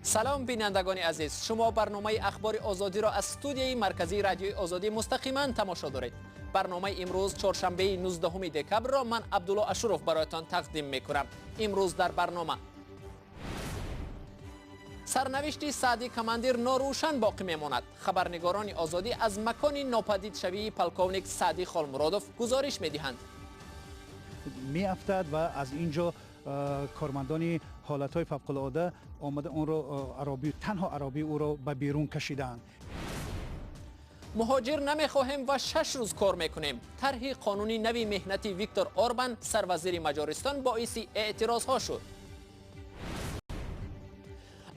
Салом, бинандагони азиз. Шумо барномаи Ахбори Озодиро аз студияи марказии Радиои Озодӣ мустақиман тамошо доред. Барномаи имрӯз, чоршанбеи 19 декабрро ман, Абдулло Ашуров, бароятон тақдим мекунам. Имрӯз дар барнома: сарнавишти Саъди Командир норӯшан боқӣ мемонад. Хабарнигорони Озодӣ аз макони нопадидшавии полковник Саъди Холмуродов гузориш медиҳанд. Меафтад ва аз ин ҷо кормандони ҳолатҳои фавқулода омада, онро ароби, танҳо аробии ӯро ба берун кашидаанд. Муҳоҷир намехоҳем ва 6 рӯз кор мекунем. Тарҳи қонуни нави меҳнати Виктор Орбан, сарвазири Маҷористон, боиси эътирозҳо шуд.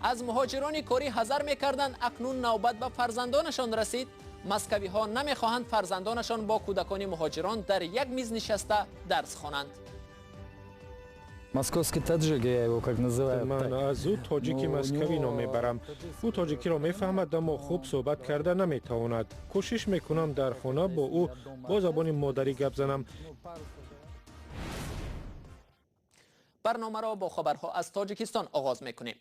Аз муҳоҷирони корӣ ҳазар мекарданд, акнун навбат ба фарзандонашон расид. Москавиҳо намехоҳанд фарзандонашон бо кӯдакони муҳоҷирон дар як миз нишаста дарс хонанд. Московский таджик, я его как называю. Ман аз ӯ тоҷики москавӣ ном мебарам. Ӯ тоҷикиро мефаҳмад, аммо хуб суҳбат карда наметавонад. Кӯшиш мекунам дар хона бо ӯ бо забони модарӣ гап занам. Барномаро бо хабарҳо аз Тоҷикистон оғоз мекунем.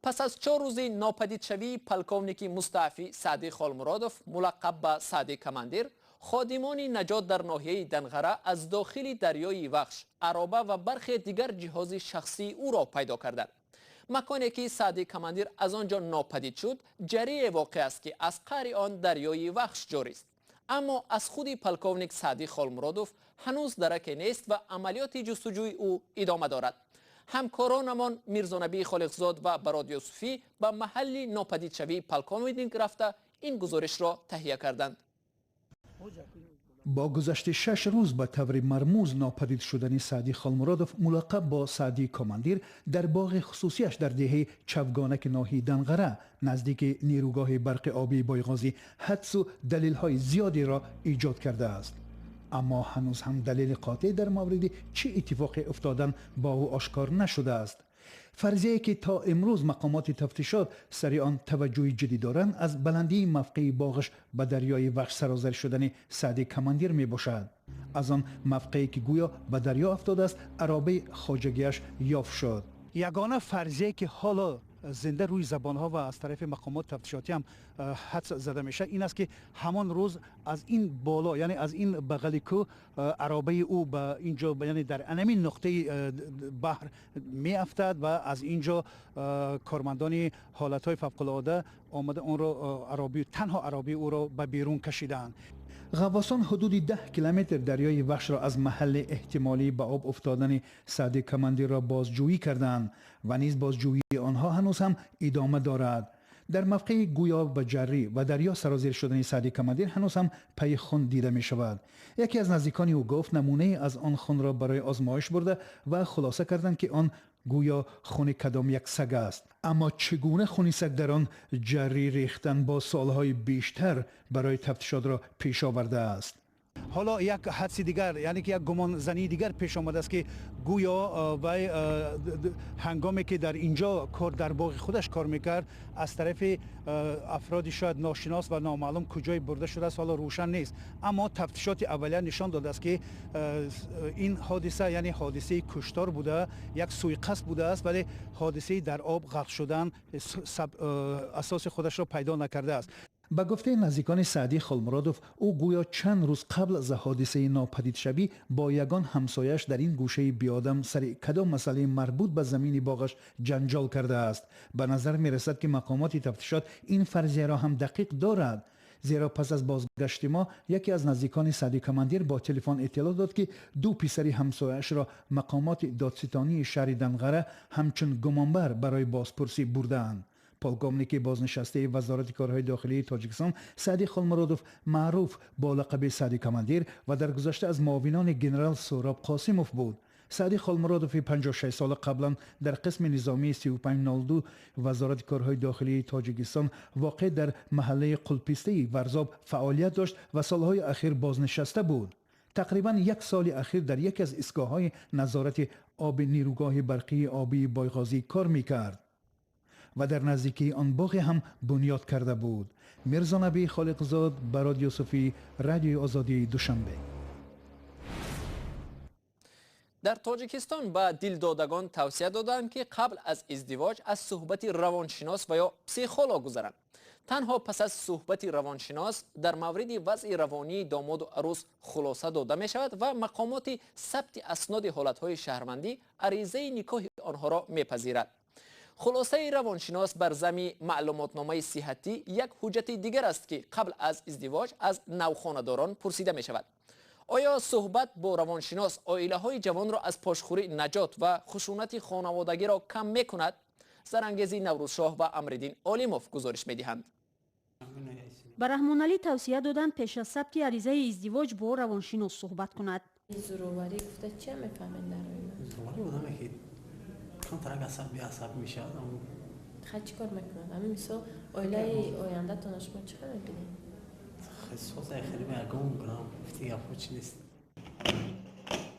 Пас аз 4 рӯзи нопадидшавии полковники мустаафӣ Саъди Холмуродов, мулаққаб ба Саъди Командир, ходимони наҷот дар ноҳияи Данғара аз дохили дарёи Вахш ароба ва бархе дигар ҷиҳози шахсии ӯро пайдо карданд. Маконе ки Саъди Командир аз он ҷо нопадид шуд, ҷарие воқеъ аст, ки аз қаъри он дарёи Вахш ҷорист. Аммо аз худи полковник Саъди Холмуродов ҳанӯз дараке нест ва амалиёти ҷустуҷӯи ӯ идома дорад. Ҳамкоронамон Мирзонабии Холиқзод ва Барод Юсуфӣ ба маҳалли нопадидшавии полковник рафта, ин гузоришро таҳия карданд. Бо гузашти 6 рӯз ба таври мармуз нопадид шудани Саъди Холмуродов, мулаққаб бо Саъди Командир, дар боғи хусусияш дар деҳаи Чавгонаки ноҳияи Данғара, наздики нерӯгоҳи барқи обии Бойғозӣ, ҳадсу далелҳои зиёдеро эҷод кардааст. Аммо ҳанӯз ҳам далели қотеъ дар мавриди чӣ иттифоқе уфтодан бо ӯ ошкор нашудааст. Фарзияе ки то имрӯз мақомоти тафтишот сари он таваҷҷӯҳи ҷиддӣ доранд, аз баландии мавқеи боғаш ба дарёи Вахш сарозир шудани Саъди Командир мебошад. Аз он мавқее ки гӯё ба дарё афтодааст, аробаи хоҷагиаш ёфт шуд. Ягона фарзие ки ҳоло зинда рӯи забонҳо ва аз тарафи мақомот тафтишотӣ ҳам ҳадс зада мешавад, ин аст, ки ҳамон рӯз аз ин боло, яъне аз ин бағали кӯҳ, аробаи ӯ ба ин ҷо, яъне дар анамин нуқтаи баҳр меафтад ва аз ин ҷо кормандони ҳолатҳои фавқулода омада, онро ароби, танҳо аробии ӯро ба берун кашидаанд. Ғаввосон ҳудуди 10 километр дарёи Вахшро аз маҳалли эҳтимолӣ ба об уфтодани Саъди Командирро бозҷӯӣ карданд ва низ бозҷӯии онҳо ҳанӯз ҳам идома дорад. Дар мавқеи гӯё ба ҷаррӣ ва дарё сарозир шудани Саъди Командир ҳанӯз ҳам пайи хун дида мешавад. Яке аз наздикони ӯ гуфт, намунае аз он хунро барои озмоиш бурда ва хулоса карданд, ки он гӯё хуни кадом як саг аст. Аммо чӣ гуна хуни саг дар он ҷаррӣ рехтан бо суолҳои бештар барои тафтишотро пеш овардааст. Ҳоло як ҳадси дигар, яъне ки як гумонзании дигар пеш омадааст, ки гӯё вай ҳангоме ки дар инҷо кор, дар боғи худаш кор мекард, аз тарафи афроди шояд ношинос ва номаълум куҷое бурда шудааст, ҳоло рӯшан нест. Аммо тафтишоти аввалия нишон додааст, ки ин ҳодиса, яъне ҳодисаи куштор буда, як сӯиқасд будааст, вале ҳодисаи дар об ғарқ шудан асоси худашро пайдо накардааст. Ба гуфтаи наздикони Саъдӣ Холмуродов, ӯ гӯё чанд рӯз қабл аз ҳодисаи нопадидшавӣ бо ягон ҳамсояш дар ин гӯшаи биёдам сари кадом масъалаи марбут ба замини боғаш ҷанҷол кардааст. Ба назар мерасад, ки мақомоти тафтишот ин фарзияро ҳам дақиқ дорад, зеро пас аз бозгашти мо яке аз наздикони Саъди Командир бо телефон иттилоъ дод, ки ду писари ҳамсояашро мақомоти додситонии шаҳри Данғара ҳамчун гумонбар барои бозпурсӣ бурдаанд. Полковники бознишастаи Вазорати корҳои дохилии Тоҷикистон Саъди Холмуродов, маъруф бо лақаби Саъди Командир, ва дар гузашта аз муовинони генерал Суҳроб Қосимов буд. Саъди Холмуродови 56 сола қаблан дар қисми низомии 3502 Вазорати корҳои дохилии Тоҷикистон, воқеъ дар маҳаллаи Қулпистаи Варзоб, фаъолият дошт ва солҳои ахир бознишаста буд. Тақрибан як соли ахир дар яке аз истгоҳҳои назорати оби нерӯгоҳи барқии обии Бойғозӣ кор мекард ва дар наздикии он боғе ҳам бунёд карда буд. Мирзонабӣ Холиқзод, Барод Юсуфӣ, Радиои Озодии, Душанбе. Дар Тоҷикистон ба дилдодагон тавсия доданд, ки қабл аз издивоҷ аз суҳбати равоншинос ва ё психолог гузаранд. Танҳо пас аз суҳбати равоншинос дар мавриди вазъи равонии домоду арӯс хулоса дода мешавад ва мақомоти сабти асноди ҳолатҳои шаҳрвандӣ аризаи никоҳи онҳоро мепазирад. Хулосаи равоншинос бар зами маълумотномаи сиҳатӣ як ҳуҷҷати дигар аст, ки қабл аз издивоҷ аз навхонадорон пурсида мешавад. Оё суҳбат бо равоншинос оилаҳои ҷавонро аз пошхӯрӣ наҷот ва хушунати хонаводагиро кам мекунад? Зарангези Наврӯзшоҳ ва Амриддин Олимов гузориш медиҳанд. Ба Раҳмоналӣ тавсия доданд, пеш аз сабти аризаи издивоҷ бо равоншинос суҳбат кунад. Зӯроварӣ гуфта чия мефаҳмед дар оила? Зӯроварӣ одаме ки камтарак асаб беасаб мешавад. Хай, чӣ кор мекунад? Ҳамин мисол, оилаи ояндатона шумо чӣ хел мебинед? Хеле гум кунам, гуфти гапҳо чӣ нест.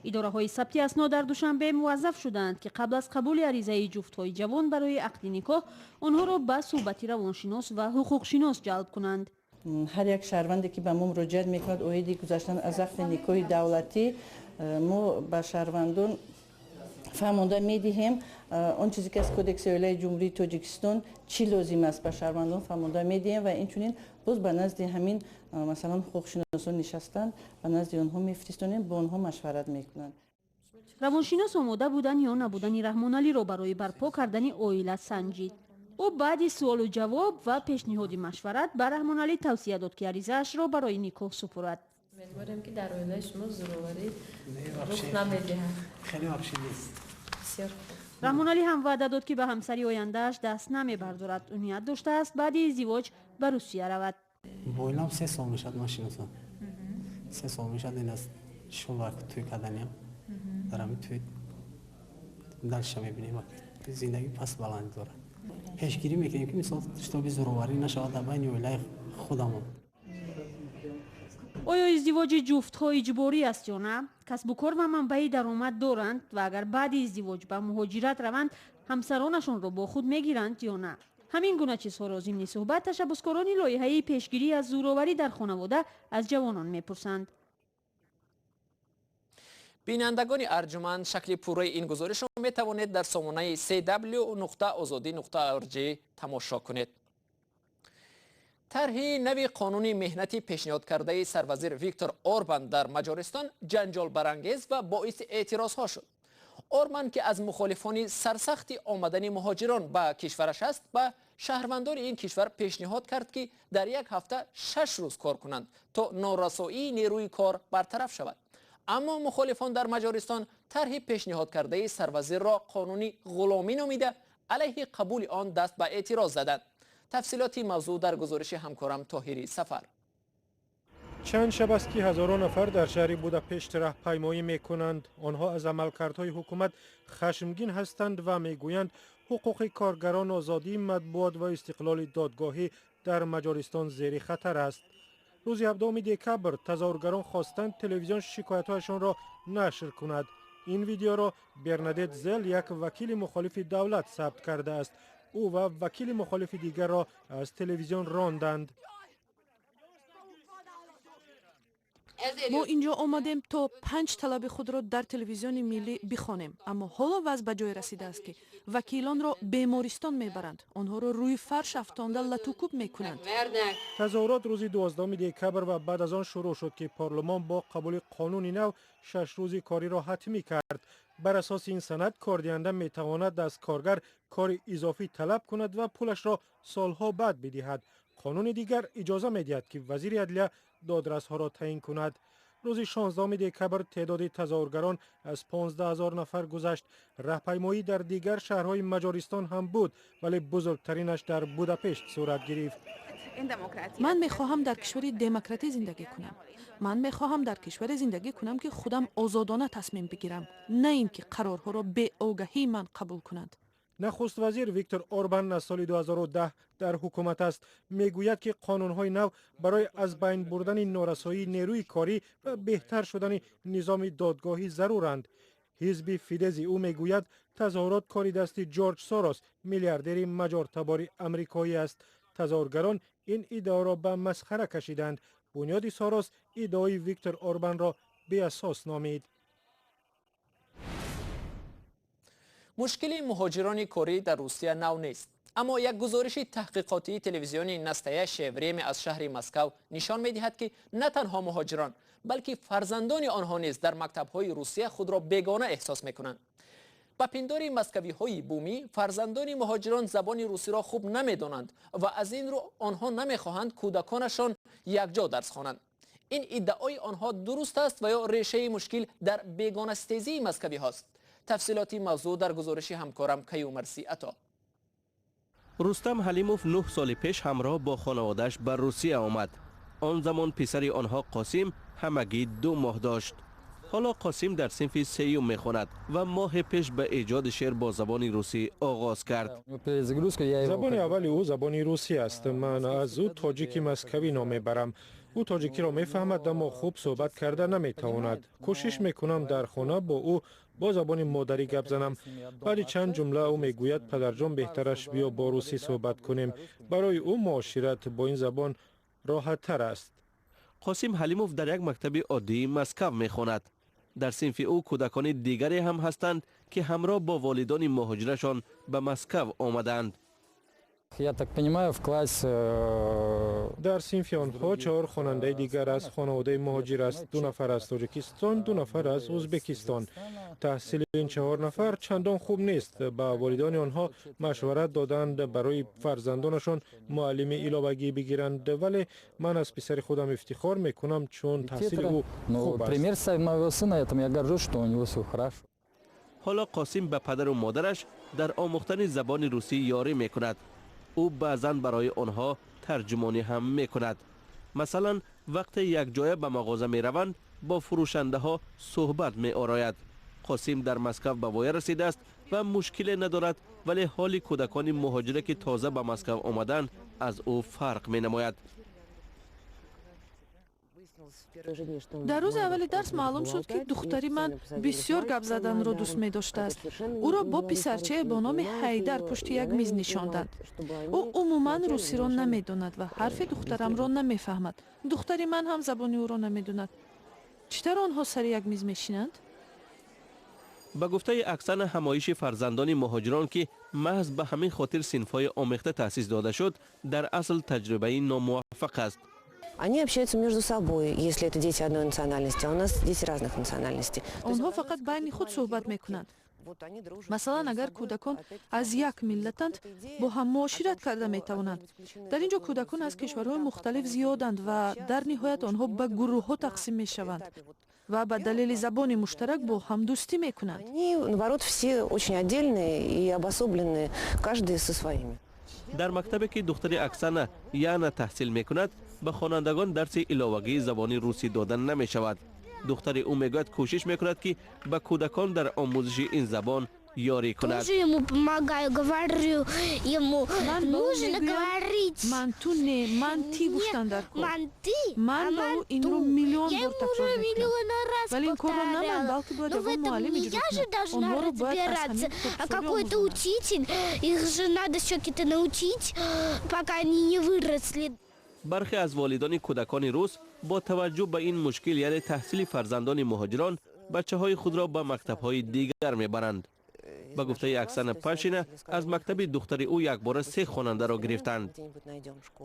Идораҳои сабти аснод дар Душанбе муваззаф шудаанд, ки қабл аз қабули аризаи ҷуфтҳои ҷавон барои ақди никоҳ онҳоро ба суҳбати равоншинос ва ҳуқуқшинос ҷалб кунанд. Ҳар як шаҳрванде ки ба мо муроҷиат мекунад оиди гузаштан аз ақди никоҳи давлатӣ, мо ба шаҳрвандон фаҳмонда медиҳем он чизе ки аз Кодекси оилаи Ҷумҳурии Тоҷикистон чӣ лозим аст, ба шаҳрвандон фаҳмонда медиҳем ва инчунин боз ба назди ҳамин, масалан, ҳуқуқшиносон нишастанд, ба назди онҳо мефиристонем, бо онҳо машварат мекунанд. Равоншинос омода будан ё набудани Раҳмоналиро барои барпо кардани оила санҷид. Ӯ баъди суолу ҷавоб ва пешниҳоди машварат ба Раҳмоналӣ тавсия дод, ки аризаашро барои никоҳ супорад. Умедворем, ки дар оилаи шумо зӯроварӣ рух намедиҳад. Хеле вообще нест. Бисёр. Раҳмоналӣ ҳам ваъда дод, ки ба ҳамсари ояндааш даст намебардорад. Ӯ ният доштааст, баъди издивоҷ ба Русия равад. Бо оилам 3 сол мешавад, ман шиносам, 3 сол мешавад. Ин аз шула тӯй карданиям, дар ҳамин тӯй дальше мебинем. Зиндагӣ пас баландӣ дорад. Пешгирӣ мекунем, ки мисол шитоби зӯроварӣ нашавад дар байни оилаи худамон. Оё издивоҷи ҷуфтҳо иҷборӣ аст ё на? Касбу кор ва манбаи даромад доранд ва агар баъди издивоҷ ба муҳоҷират раванд, ҳамсаронашонро бо худ мегиранд ё на? Ҳамин гуна чизҳоро зимни суҳбат ташаббускорони лоиҳаи пешгирӣ аз зӯроварӣ дар хонавода аз ҷавонон мепурсанд. Бинандагони арҷуманд, шакли пурраи ин гузоришро метавонед дар сомонаи cw.ozodi.org тамошо кунед. Тарҳи нави қонуни меҳнати пешниҳодкардаи сарвазир Виктор Орбан дар Маҷористон ҷанҷолбарангез ва боиси эътирозҳо шуд. Орбан, ки аз мухолифони сарсахти омадани муҳоҷирон ба кишвараш аст, ба шаҳрвандони ин кишвар пешниҳод кард, ки дар як ҳафта 6 рӯз кор кунанд, то норасоии нерӯи кор бартараф шавад. Аммо мухолифон дар Маҷористон тарҳи пешниҳодкардаи сарвазирро қонуни ғуломӣ номида, алайҳи қабули он даст ба эътироз заданд. Тафсилоти мавзӯъ дар гузориши ҳамкорам Тоҳири Сафар. Чанд шаб аст, ки ҳазорон нафар дар шаҳри Будапешт раҳпаймоӣ мекунанд. Онҳо аз амалкардҳои ҳукумат хашмгин ҳастанд ва мегӯянд, ҳуқуқи коргарон, озодии матбуот ва истиқлоли додгоҳӣ дар Маҷористон зери хатар аст. Рӯзи 17 декабр тазоҳургарон хостанд, телевизион шикоятҳояшонро нашр кунад. Ин видеоро Бернадет Зел, як вакили мухолифи давлат, сабт кардааст. Ӯ ва вакили мухолифи дигарро аз телевизион ронданд. Мо инҷо омадем, то панҷ талаби худро дар телевизиони миллӣ бихонем, аммо ҳоло вазъ ба ҷое расидааст, ки вакилонро бемористон мебаранд, онҳоро рӯи фарш афтонда латукӯб мекунанд. Тазоҳурот рӯзи 12 декабр ва баъд аз он шурӯъ шуд, ки парлумон бо қабули қонуни нав 6 рӯзи кориро ҳатмӣ кард. Бар асоси ин санад, кордиҳанда метавонад аз коргар кори изофӣ талаб кунад ва пулашро солҳо баъд бидиҳад. Қонуни дигар иҷоза медиҳад, ки вазири адлия додрасҳоро таъин кунад. Рӯзи 16 декабр теъдоди тазоҳургарон аз 15 ҳазор нафар гузашт. Раҳпаймоӣ дар дигар шаҳрҳои Маҷористон ҳам буд, вале бузургтаринаш дар Будапешт сурат гирифт. Ман мехоҳам дар кишвари демократӣ зиндагӣ кунам. Ман мехоҳам дар кишваре зиндагӣ кунам, ки худам озодона тасмим бигирам, на ин ки қарорҳоро беогаҳии ман қабул кунанд. Нахуст вазир Виктор Орбан аз соли 2010 дар ҳукумат аст. Мегӯяд, ки қонунҳои нав барои аз байн бурдани норасоии нерӯи корӣ ва беҳтар шудани низоми додгоҳӣ заруранд. Ҳизби Фидези ӯ мегӯяд, тазоҳурот кори дасти Ҷорҷ Сорос, миллиардери маҷортабори амрикоӣ аст. Тазоҳургарон ин иддаоро ба масхара кашиданд. Бунёди Сорос иддаои Виктор Орбанро беасос номид. Мушкили муҳоҷирони корӣ дар Русия нав нест. Аммо як гузориши таҳқиқотии телевизиони Настоящее время аз шаҳри Москав нишон медиҳад, ки на танҳо муҳоҷирон, балки фарзандони онҳо низ дар мактабҳои Русия худро бегона эҳсос мекунанд. Ба пиндори москавиҳои бумӣ, фарзандони муҳоҷирон забони русиро хуб намедонанд ва аз ин рӯ онҳо намехоҳанд кӯдаконашон якҷо дарс хонанд. Ин иддаои онҳо дуруст аст ва ё решаи мушкил дар бегонастезии москавиҳост? Тафсилоти мавзӯъ дар гузориши ҳамкорам Каюмарси Ато. Рустам Ҳалимов 9 соли пеш ҳамроҳ бо хонаводааш ба Русия омад. Он замон писари онҳо Қосим ҳамагӣ 2 моҳ дошт. Ҳоло Қосим дар синфи сеюм мехонад ва моҳе пеш ба эҷоди шеър бо забони русӣ оғоз кард. Забони аввали ӯ забони русӣ аст. Ман аз ӯ тоҷики москавӣ ном мебарам. Ӯ тоҷикиро мефаҳмад, аммо хуб суҳбат карда наметавонад. Кӯшиш мекунам дар хона бо ӯ бо забони модарӣ гап занам. Баъди чанд ҷумла ӯ мегӯяд: падарҷон, беҳтараш биё бо русӣ суҳбат кунем. Барои ӯ муошират бо ин забон роҳаттар аст. Қосим Ҳалимов дар як мактаби оддии Москав мехонад. Дар синфи ӯ кӯдакони дигаре ҳам ҳастанд, ки ҳамроҳ бо волидони муҳоҷирашон ба Москав омадаанд. Я так понимаю, в классе Дар синфи онҳо 4 хонандаи дигар аз хонаводаи муҳоҷир аст. 2 нафар аз Тоҷикистон, 2 нафар аз Ӯзбекистон. Таҳсили ин 4 нафар чандон хуб нест. Ба волидони онҳо машварат доданд барои фарзандонашон муаллими иловагӣ бигиранд, вале ман аз писари худам ифтихор мекунам, чун таҳсили ӯ хуб аст. Пример моего сына, этому я горжусь, что у него всё хорошо. Ҳоло Қосим ба падару модараш дар омӯхтани забони русӣ ёрӣ мекунад. Ӯ баъзан барои онҳо тарҷумонӣ ҳам мекунад. Масалан, вақте якҷоя ба мағоза мераванд, бо фурӯшандаҳо суҳбат меорояд. Қосим дар Москав ба воя расидааст ва мушкиле надорад, вале ҳоли кӯдакони муҳоҷире, ки тоза ба Москав омаданд, аз ӯ фарқ менамояд. Дар рӯзи аввали дарс маълум шуд, ки духтари ман бисёр гап заданро дӯст медоштааст. Ӯро бо писарчае бо номи Ҳайдар пушти як миз нишонданд. Ӯ умуман русиро намедонад ва ҳарфи духтарамро намефаҳмад. Духтари ман ҳам забони ӯро намедонад. Чӣ тавр онҳо сари як миз мешинанд? Ба гуфтаи Аксана, ҳамоиши фарзандони муҳоҷирон, ки маҳз ба ҳамин хотир синфҳои омехта таъсис дода шуд, дар асл таҷрибаи номуваффақ аст. Они общаются между собой, если это дети одной национальности, а у нас дети разных национальностей. Онҳо фақат байни худ суҳбат мекунанд. Масалан, агар кӯдакон аз як миллатанд, бо ҳам муошират карда метавонанд. Дар ин ҷо кӯдакон аз кишварҳои мухталиф зиёданд ва дар ниҳоят онҳо ба гурӯҳҳо тақсим мешаванд ва ба далели забони муштарак бо ҳам дӯстӣ мекунанд. Они, наоборот, все очень отдельные и обособленные, каждый со своими. Дар мактабе, ки духтари Аксана Яна таҳсил мекунад, ба хонандагон дарси иловагии забони русӣ дода намешавад. Духтари ӯ мегӯяд, кӯшиш мекунад, ки ба кӯдакон дар омӯзиши ин забон ёрӣ кунад. Тоже ему помогаю, говорю ему, нужно говорить. Ман ту не, ман ти гуфтан дар кор. Ман ты, ман ба ӯ инро миллион Я бор ему такрор уже мекунам. миллион раз Вале ин корро на ман, повторяла. балки бояд Но в ягон этом муаллим не иҷро я же кунад. должна Онҳоро бояд аз разбираться, ҳамин а хурдсолӣ какой-то омӯзонанд. учитель. Их же надо все-таки научить, пока они не выросли. Бархе аз волидони кӯдакони рус бо таваҷҷӯҳ ба ин мушкил, яъне таҳсили фарзандони муҳоҷирон, бачаҳои худро ба мактабҳои дигар мебаранд. Ба гуфтаи Аксана Пашина, аз мактаби духтари ӯ якбора 3 хонандаро гирифтанд.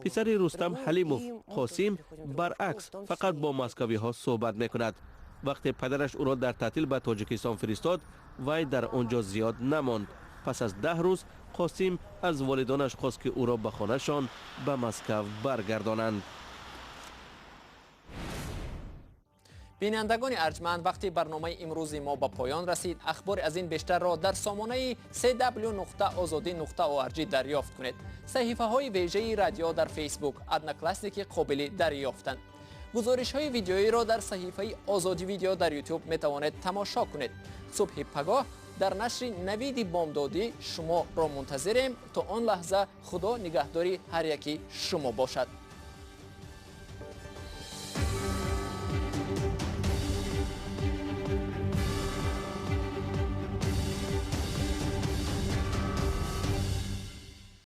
Писари Рустам Ҳалимов Қосим баръакс фақат бо москавиҳо суҳбат мекунад. Вақте падараш ӯро дар таътил ба Тоҷикистон фиристод, вай дар он ҷо зиёд намонд. Пас аз 10 рӯз Қосим аз волидонаш хост, ки ӯро ба хонашон ба Москав баргардонанд. Бинандагони арҷманд, вақти барномаи имрӯзи мо ба поён расид. Ахбори аз ин бештарро дар сомонаи cw.ozodi.org дарёфт кунед. Саҳифаҳои вежаи радио дар Фейсбук, Одноклассники қобили дарёфтанд. Гузоришҳои видеоиро дар саҳифаи Озодӣ видео дар Ютуб метавонед тамошо кунед. Субҳи пагоҳ дар нашри навиди бомдодӣ шуморо мунтазирем. То он лаҳза Худо нигаҳдори ҳар яки шумо бошад.